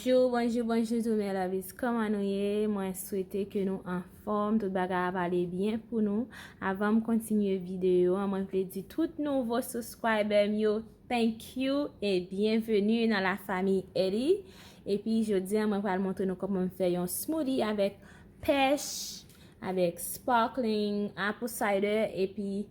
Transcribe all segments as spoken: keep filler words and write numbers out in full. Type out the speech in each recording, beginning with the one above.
Bonjou, bonjou, bonjou tou, mes lovies. Kòman nou ye? Mwen swete ke nou anfòm, tout bagay ap ale byen pou nou. Avan m kontinye videyo an, mwen vle di tout nouvo subscriber m yo, thank you e byenveni nan la famille Ellie. Epi jodi an, mwen pral montre nou kòman m fè yon smoothie avèk pèch, avèk sparkling apple cider epi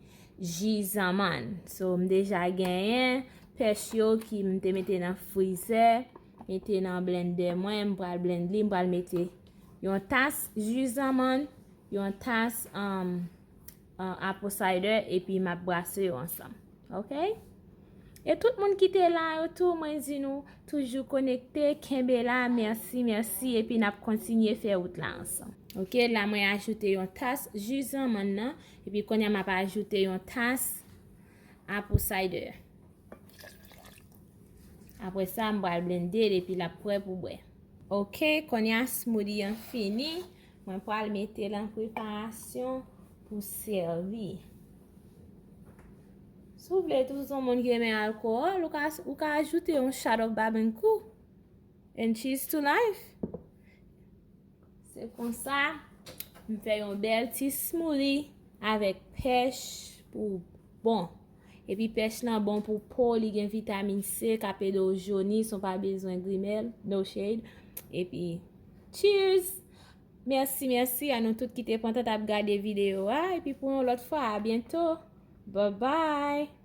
ji zanmann. So, m deja genyen pèch yo ki m te mete nan frizè, mete nan blendè mwen, m pral blend li, m pral mete yon tas ji zanmann, yon tas um, uh, apple cider, epi m ap brase yo ansanm. Ok? E tout moun ki te la yo tou, mwen di nou toujou konekte, kenbe la, mèsi, mèsi, epi n ap kontinye fè wout la ansanm. Ok, la mwen ajoute yon tas ji zanmann nan, epi kounye a m ap ajoute yon tas apple cider. Apre sa, m pral blende l epi l ap prè pou bwè. Ok, kounye a smoothie an fini. Mwen pral mete l an preparasyon pou sèvi. Si w vle tou, si w se yon moun ki renmen alkòl, ou ka, ou ka ajoute yon shot of Babenkou and cheers to life. Se konsa, m fè yon bèl ti smoothie avèk pèch pou bon. Epi pèch lan bon pou po, li gen vitamin C k ap ede w joni san w pa bezwen grimèl. No shade. Epi, cheers! Mèsi, mèsi a nou tout ki te pran tan ap gade videyo a. Epi pou yon lòt fwa, a byento. Bye bye!